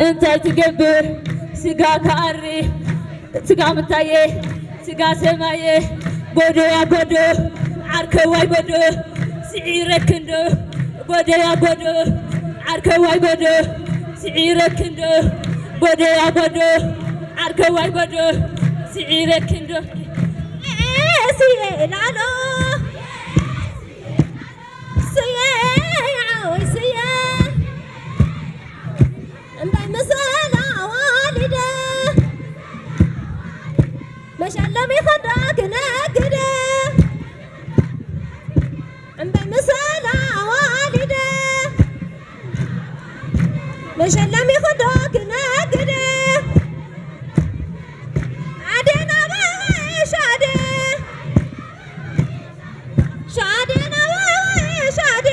እንታይ ትገብር ስጋ ከኣሪ ስጋ ምታየ ስጋ ሰማየ ጎዶ ያ ጎዶ ዓርከዋይ ጎዶ ስዒረክንዶ ጎዶ ያ ጎዶ ዓርከዋይ ጎዶ ስዒረክንዶ ጎዶ ያ ጎዶ ዓርከዋይ ጎዶ ስዒረክንዶ ስየ ላሎ ስየ ዓወይ ስየ እምበይ ምስላ ዋሊደ መሸለሚ ኸንዳ ክነግደ እምበይ ምስላ ዋሊደ መሸለሚ ኸንዳ ክነግደ ዓዴና ባባይ ሻደ ሻዴና ባባይ ሻደ